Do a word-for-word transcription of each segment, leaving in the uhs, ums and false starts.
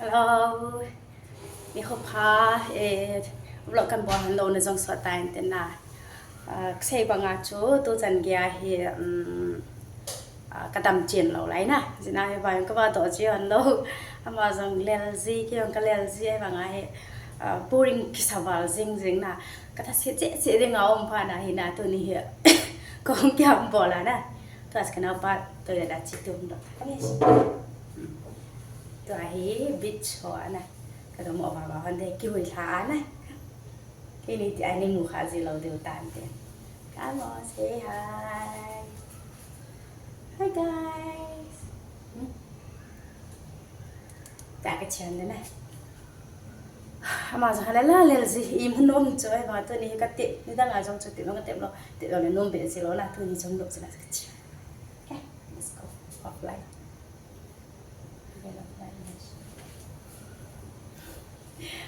Hello. Nikho pha, eh, vlog kan bol hon lou na jong sot tan te na. Ah, kasei banga chu tuchan geiya hi, um, ah, kadam chen lou lai na. Jina hi vang kava doh ji hon lou. Ama jong lel ji, kei jong kalel ji, ahivanga hi, ah, boring kisa val jing jing na. Katha se che che ding a um pha na hi na tuni hi. Kong kiam bol a na. Tua chu kanaopa toilet a che tum doh. Tua hi beach ho a na. Kagamo vava hon de kihui lha a na. Keini ti a ni mu kha ji lou diu tan te. Come on, say hi. Hi, guys. Hmm? Ta ka chen de na. Ama jong hala la lel ji, i mun um chu, ahivanga tuni hi ka tep, nidang a jong chu tep lou, ka tep lou, tep lou le nom be ji lou na, tuni jong nom ji na ka chen. Okay, let's go. Offline.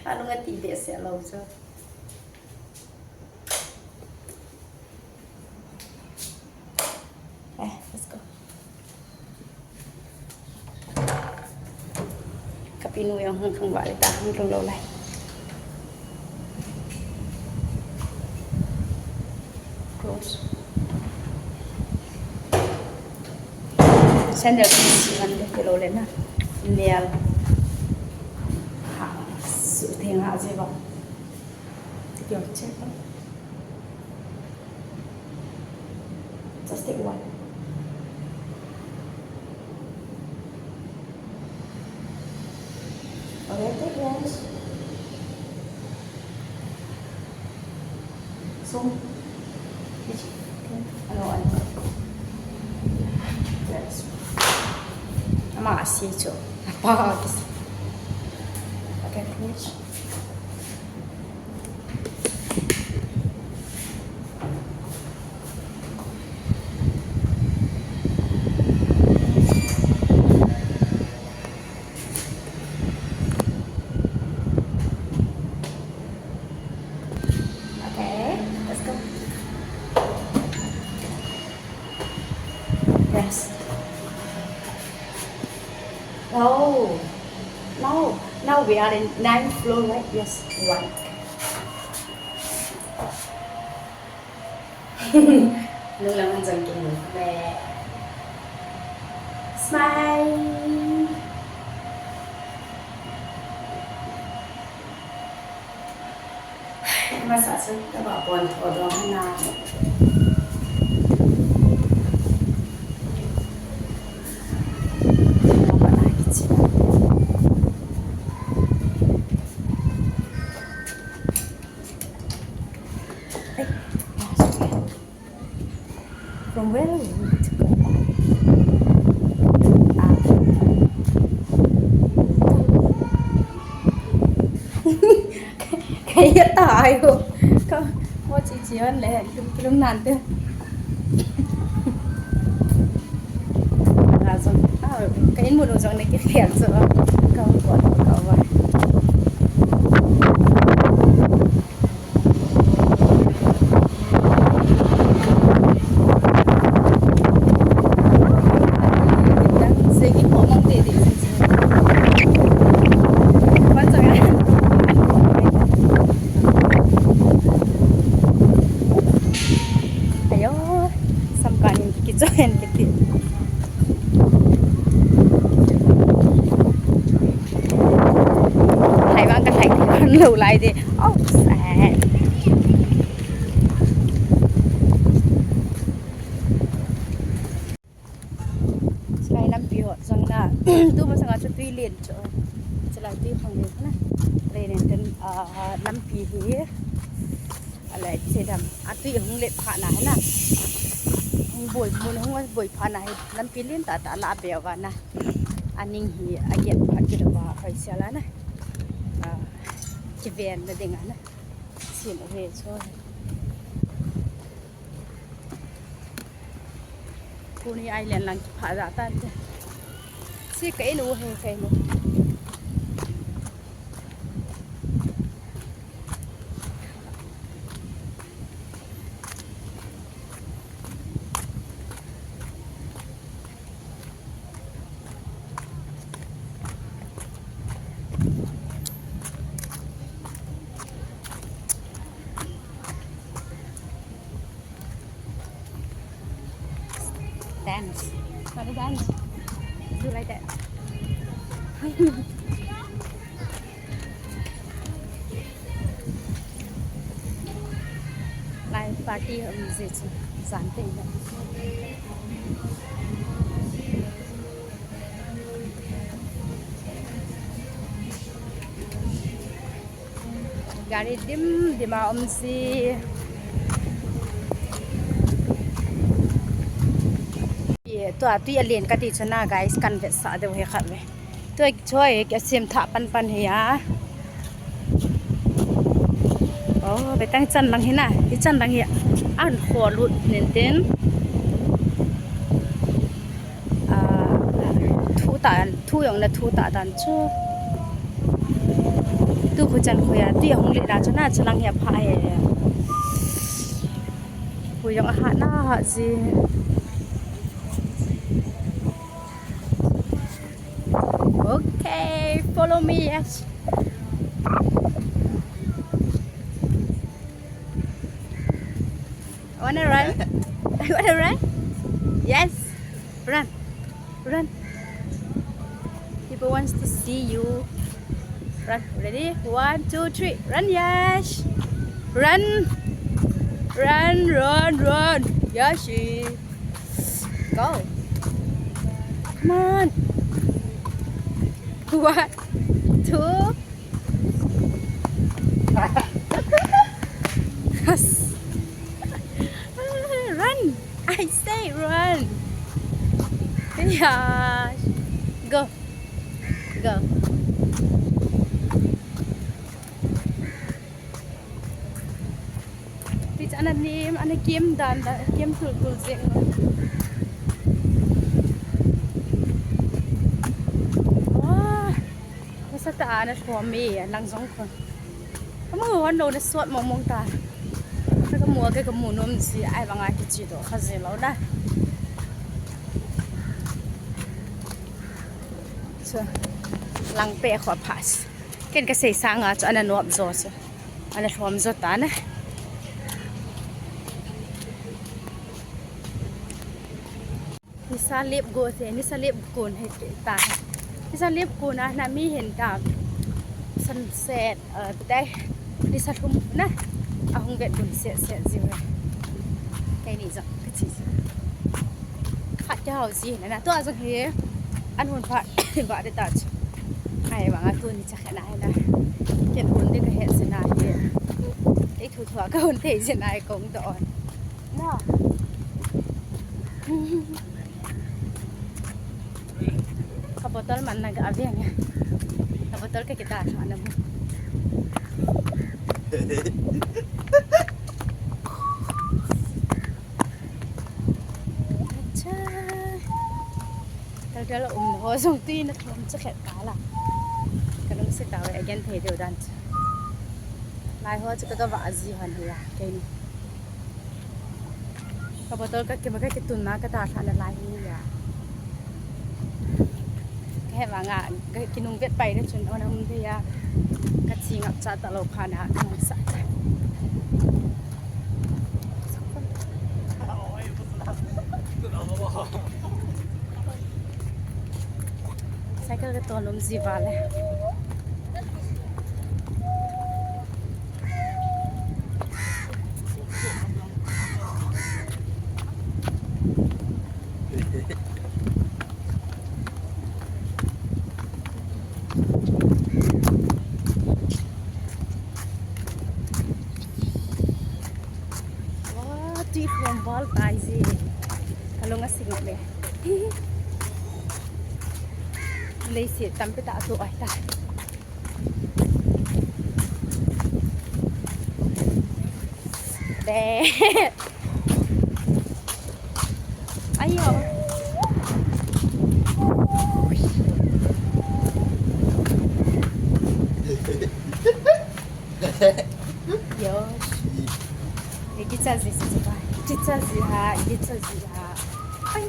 Anung ati behseh lou chu. Eh, let's go. Kapinu jong hung lhung vale ta, hung lhung lou lai. Close. Sandal si man de ke lou le na. Nail. Ha, su theng ha je ba. Take your check. Just take one. Okay, take one. So, which, ano, ano. Yes. Ama asi cho. Apa kis. Okay, finish. Okay, let's go. Yes. Oh, now, now we are in ninth floor, right? Yes, one. Nung lang han jong kinu le. Smile. Masa sun ka ba pon tho dong na. From where are we going to go? Ah. Kaya tayo. Ka, mo chichion le, lum, lum nante. Nga jong, ah, ka in mun u jong na kikhen so, ka hung kon, ka va. Ayo, sam kanin kikichohen kiti. Hai vang ka hai thei lou lai de. Oh, sad. Chulai lampi ho jong na. Tu masanga chu tui len chu. Chulai tui phang len na. Len len ten, ah, lampi hi. Alai, che dam. A tui hung let pha na hi na. Hung boi, mun hung boi pha na hi. Lampi len tah tah la be uva na. Aning hi a get pha kit uva hoi sia la na. Ah, kiven na ding a na. Sim u he cho. Coney Island lang kipha ja tan te. Si ka in u he ka in u. Dance. Not a dance. Do like that. Lai party um je chu. Zan te. Gari dim dim a um si. Ye, tua tui a len ka ti chana, guys, kan vetsah deu he khat ve. Tua choi ka sim tha pan pan he ya. Oh, betang chan lang hi na, hi chan lang hi. An kho lut nen ten. Ah, thu ta, thu jong na thu ta dan chu. Tu khu chan khu ya, tu ya hung le da chu na, chu lang ya pha he. Khu jong a ha na ha ji. Okay, follow me, yes. Wanna run? Wanna run? Yes. Run. Run. People wants to see you. Run. Ready? One, two, three. Run, Yash. Run. Run, run, run. Yashi. Go. Come on. One, two. Yes. Run. I say run. Yeah. Go. Go. Ti chu ana nem, ana kem dan dan, kem tul tul jeng. Wah, nasatah a ana lhom e, lang jong khu. Kamu hon lou na sot mong mong ta. Kamu a kamu nom ji, ahivang a kiche doh kha ji lou na. Chu, lang pe kho pha. Ken kasei sanga chu ana nop jo chu. Ana lhom jo ta na. Nisa lep go se, nisa lep kon he ta. Nisa lep kon a na mi hin ta. Sunset, uh, tai. Nisa lhum na. Ahung vet gun se se ji we. Keini jong kache ji. Khat kihao ji na na. Tua jong hi. An hun pha ba de ta chu. Ahivang a tuni cha khe na hi na. Ken hun de kahe ji na hi. Ei thu thu a kahon thei ji na hi kong doh on. Na. Ka bottle man na ga aviang ya. Ka bottle ka kita sa na mu. Acha. Tal tal um ho jong tui na thom cha khet ka la. Ka lungset ta ve again thei deu dan. Lai ho chu ka ga va ji han hi ya. Keini. Ka bottle ka kima ka kitun na ka ta lhana lai hi ya. Ka he vang a, ka kinung vet pai na chun ona um thei a. Ka chi ngap cha ta lou pha na ka nung sa. Cycle ka ton um ji vale. Wah, tui khom bol tai ji. Ka lung a sing le. Leiset tampi ta tu ai ta. Be. Ayo. Yo. Ye kicha ji ji ba. Kicha ji ha, kicha ji ha. Ai.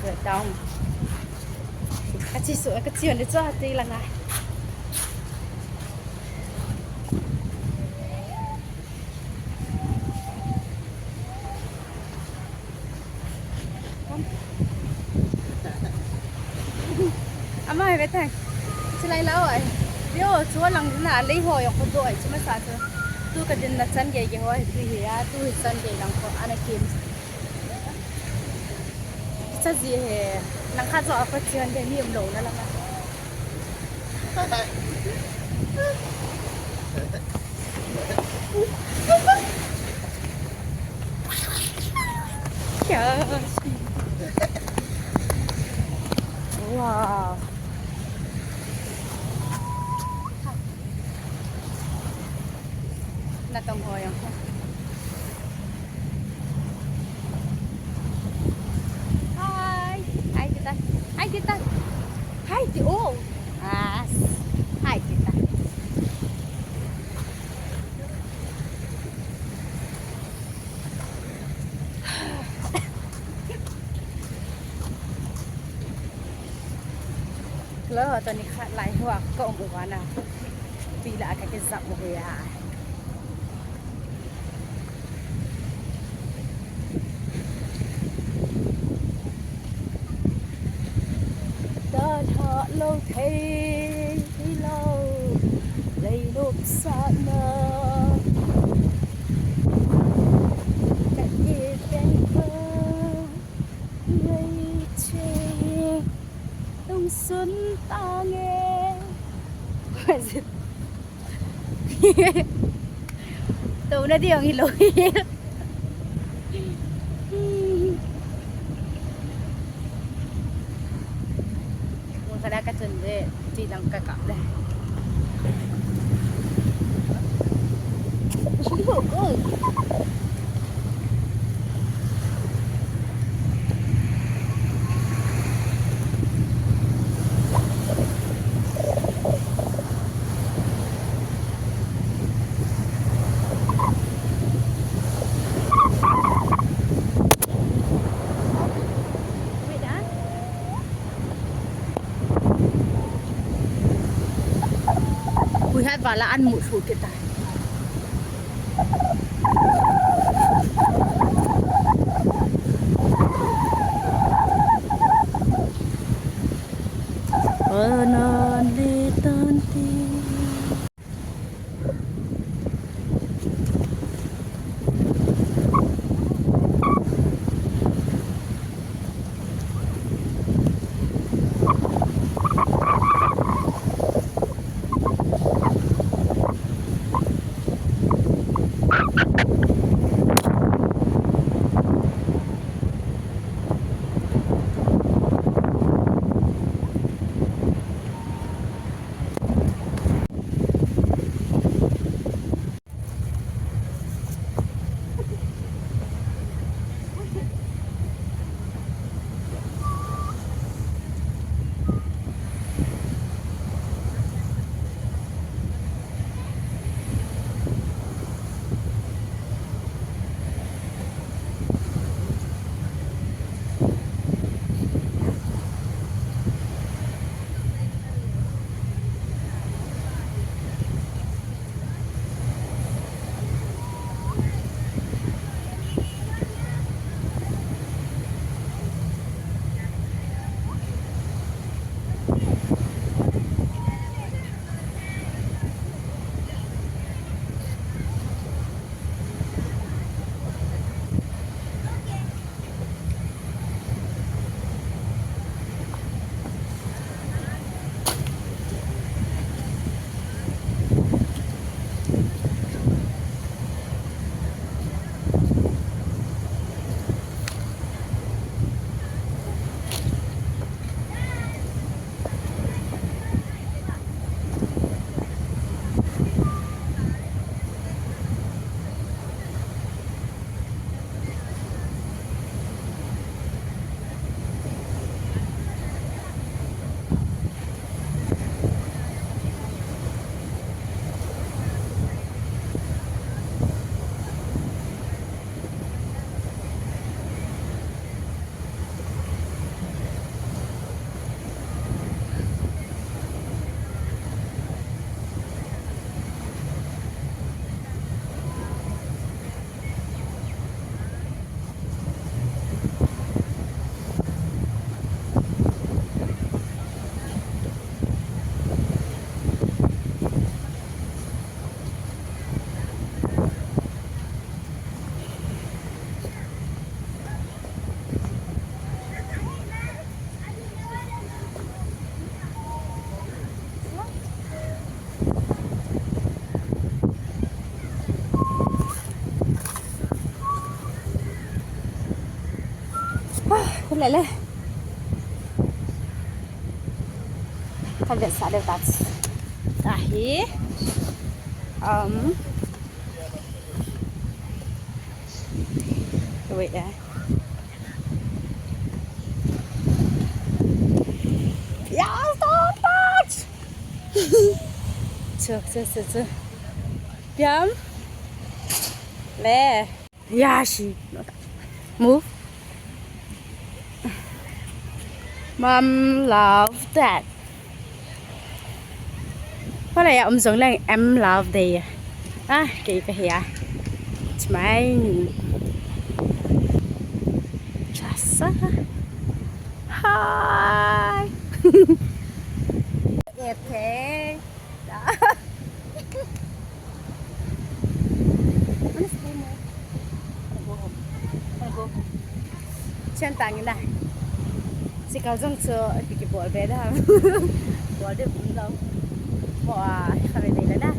Go down. Ka chi su, ka chi on de cha te la nga. Ama hi ve tang. Chilai la oi. Yo, chu lang na lei ho yo ko do ai chu masa chu. Tu ka din na chan gei gei ho hi tu hi a, tu hi chan gei lang ko ana kim. Cha ji he. Nang kha jo a pa chian de ni um lo na la. Wow. Natong ho jong. Hi. Hi, tita. Hi, tita. Hi, ti-, oh. As. Hi, tita. Hello, tuni khat lai hua ka um uva na. Tui la ka ke zap u ya. Dalha lo thei lo, lei lop sa na. Ka e pen ko, lei che, tung sun ta nge. Tuna di ang ilo. Mun kana ka chun de, ti lang ka ka de. Hui hat vala an mu thu kita. Anan le tan ti. Lele. Kavetsah deu ta. Tahi. Um. Wait, eh. Yes, don't touch. Chu, chu, chu, chu. Piam. Le. Yeah, she. Move. Mom love that. Hola ya um jong leng em love day. Ah, kei ka hia. Smile. Chasa. Hi. Okay. Chen tang ina. Sikal jong chu kiki bol be da. Bol de bol lo. Mo a kha be be da.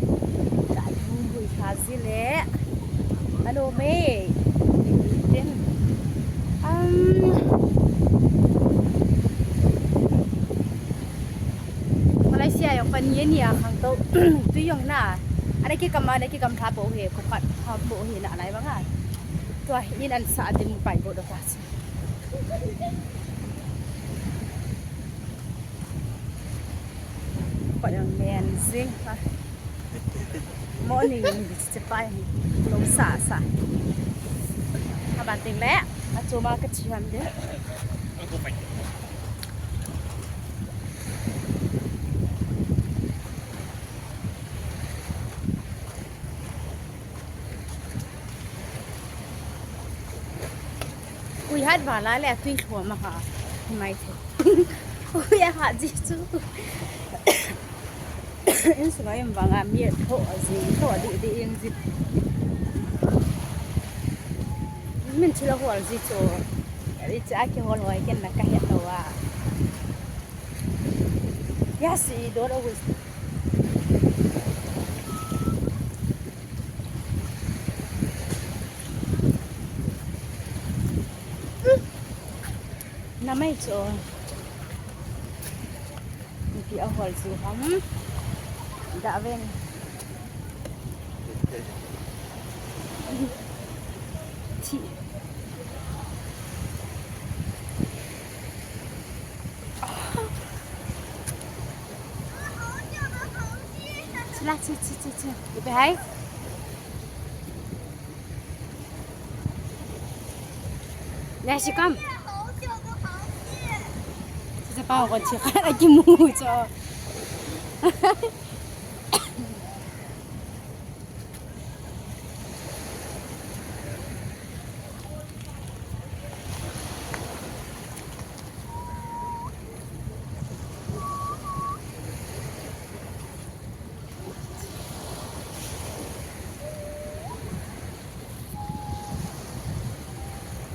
Ka bui kha ji le. Alo me. Tin. Um. Malaysia jong pan ye ni a khang to tui jong na. Ana kikam ana kikam tha po he ko khat tha po he na lai banga. Tua hi in an sa din pai bo do ka. Ko jong men jing ha. Morning ni che pai lo sa sa. Aban ting le a chu ma ka chi ham de. Ui hat vala le atui thua ma ha. Mai the. Ui a ha ji chu. Insung a in vanga mi tho a ji tho a di di in ji. Min thil a hol ji chu. Ri cha ki hol hoi ken na ka he to a. Ya si do lo wi. Na mai chu. Ipi a hol chu ham. Da ven. Chi. Chi la, chi, chi, chi, chi. Ipi hai? Nè, si kam. Sa pa ko chi ka ki mu cho.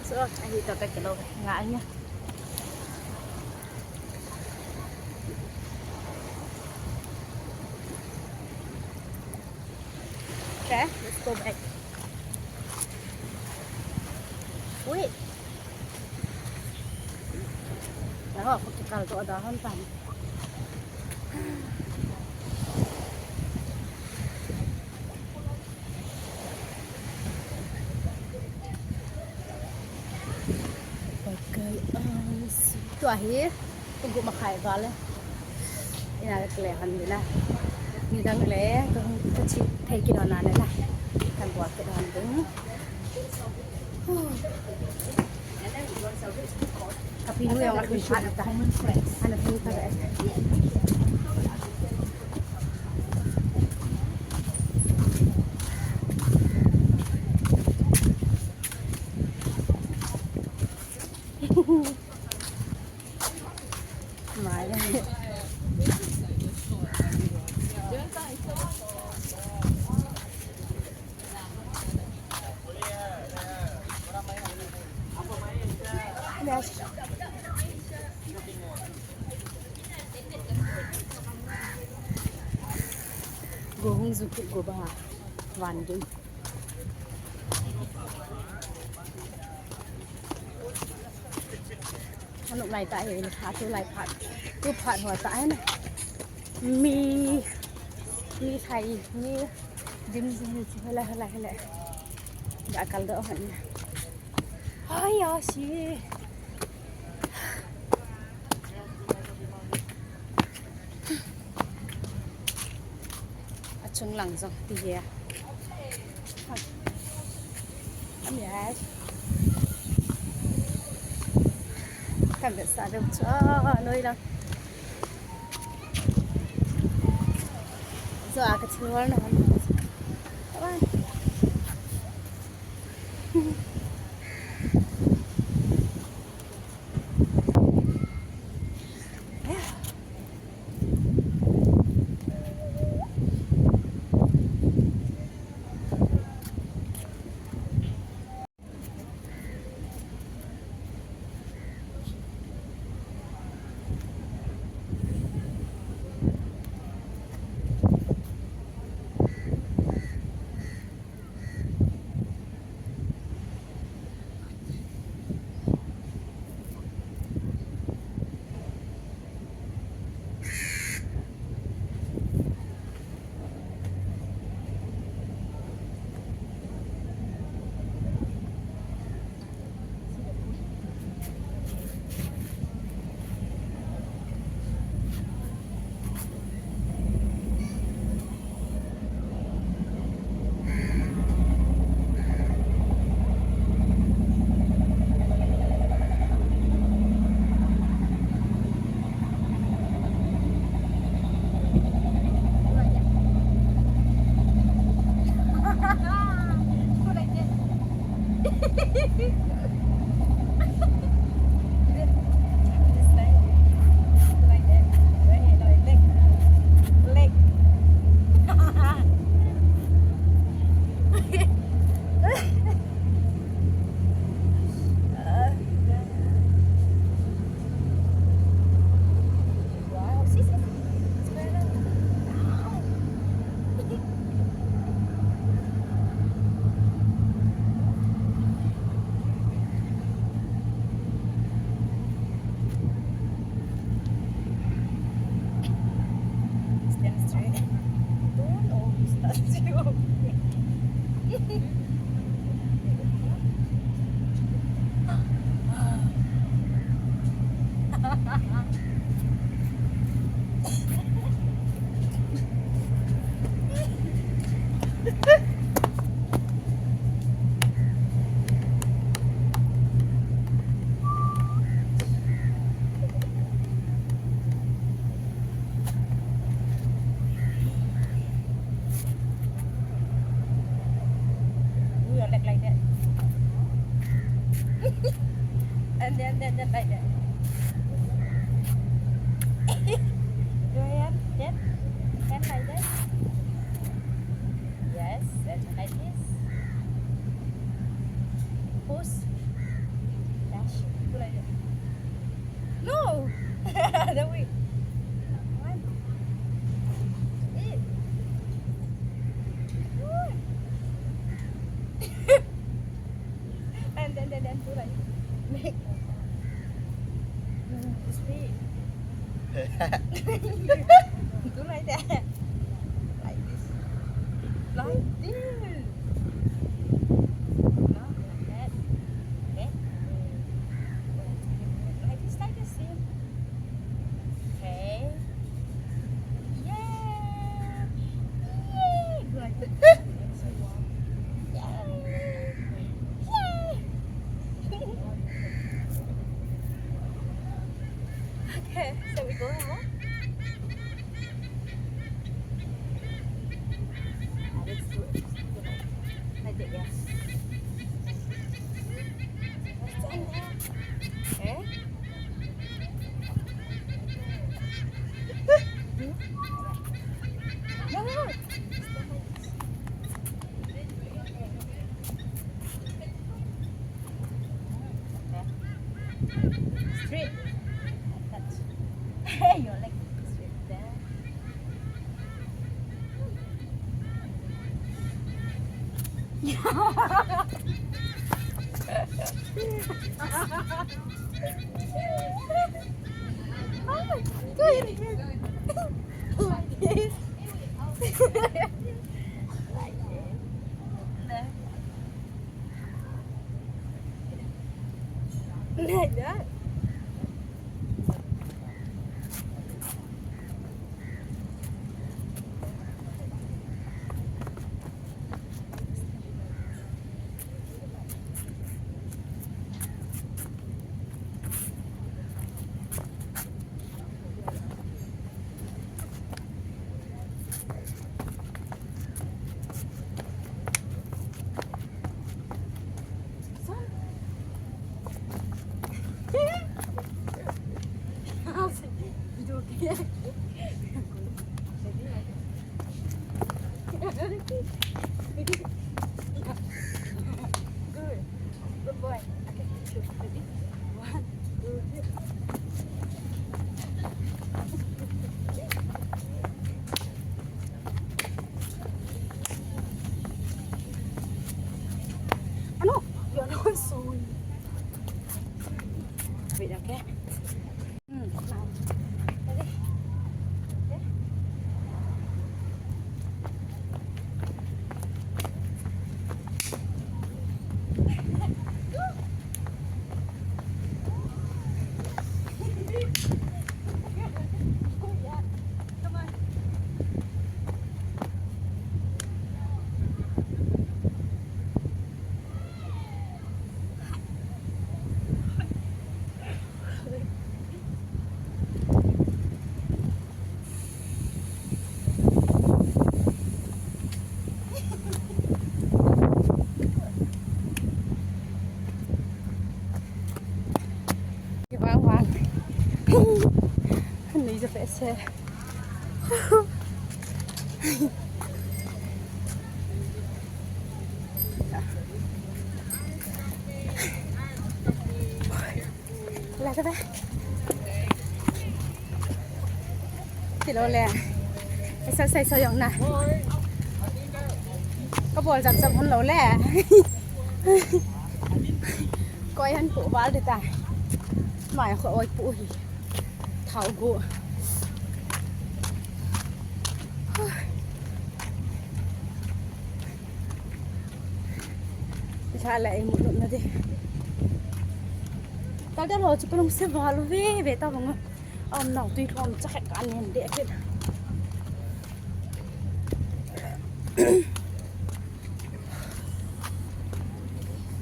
So, ahi to ka kilo nga anya. Okay, let's go back. Wait. Naho, ko kikal to ada han tan. Tua hi, ko gu ma khai vale. Ina le kle han dina. Ni dang le, ko, ko chi thei ki dona le na. Kan bol ki don ding. Ka pi nu jong a tun phat ta. Ana tun phat. Mai. Go hung zu kit go ba. Van ding. Anop lai tah hi, atu lai phat, tu phat ho tah hi na. Mi, mi thai, mi dim jing hi, hoilai, hoilai, hoilai. Ga kal doh hon. Hoi, ya si. Achung lang jong ti hi a. Ami ai. Kan be sa be chu a noi lang. Zo a ka chingwal na. Bye. Stand straight. Don't always touch you. Move your leg like that. And then, then, then like that. Your hand, then, hand like that. Yes, and like this. Push. Dash. Go like that. No! The way. One. Eh. Good. And then, then, then, do like, make. Mm, speed. Do like that. Like this. Like this. Not like that. Okay? Like this, like the same. Okay. Yay! Yay! Like that. Yay! Yay! Okay, so we go now. Ah, let's do it. Like that, yes. Let's do it. Eh? Hmm? No, no, no. Straight. Touch. Hey, your leg is straight there. Oh, do it again. Like this. Like this. Like that. Good. Good boy. Okay, two, ready? One, two, three. Ano? You're not so. Wait, okay. Hmm. Ready? Okay. Vang vang. Nei ja pe se. La ta ba. Ti lo le. Exercise so jong na. Ka bol jam jam hun lo le. Koi han pu val de ta. Mai kho oi pu hi. Thao gu. Tha la ei mu na de. Tal da lo chu palung se val ve ve ta bang. Am nau tui lhom cha khat ka nen de kit.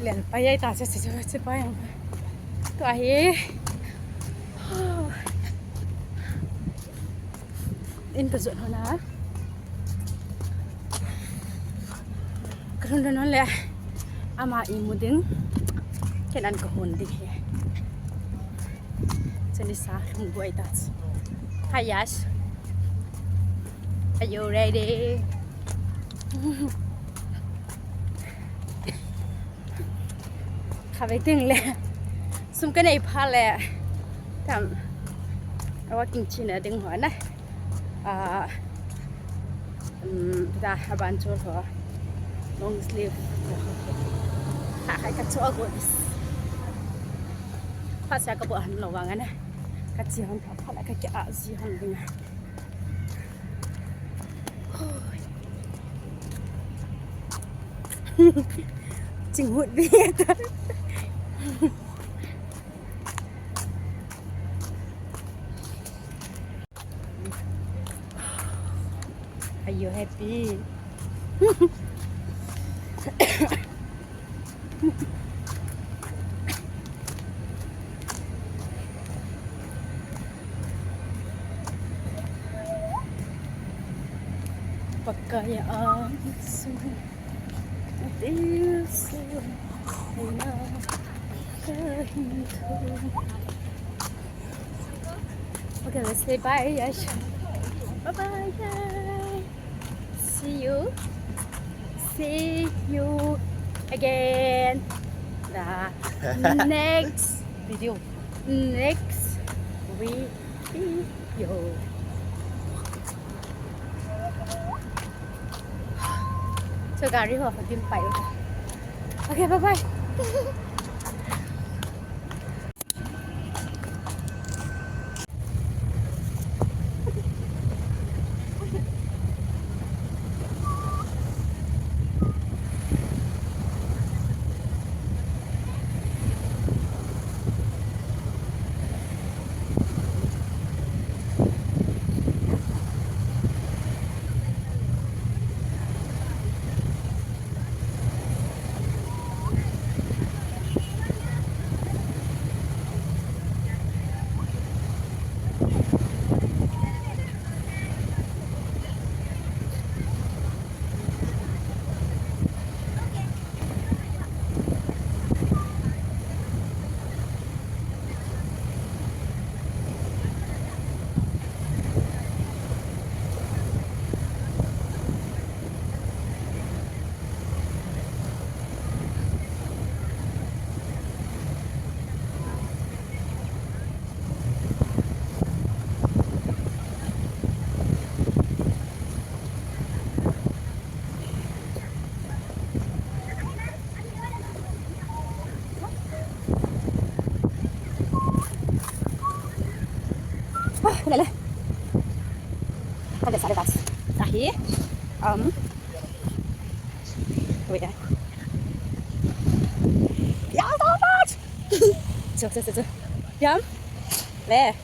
Lel pai ai ta che che che pai ang. Tua hi. In ka jot hona. Ka lhun lhun le. Ama imu ding. Ken an ka hun ding hi. Chani sa lhung guai ta. Hi, Yash. Are you ready? Kha ve ting le. Sum ka nei pha le. Tam. Awa king china ding ho na. Ah, um, ta haban chol ho. Long sleeve. Kha khai ka chol go this. Pha sa ka bo han lo wang na. Ka chi han pha pha la ka ki a ji han ding. Ching hut ve ta. Are you happy? Pakaya ang isu, atil su, ay na kahinto. Okay, let's say bye, Yash. Bye bye, guys. See you. See you again. The next video. Next video. So gari ho, dim pai. Okay, bye bye. Khule le. Khule sa le bas. Ahi. Um. Wait. Yeah, so much. So, so, so, so. Yum. Le.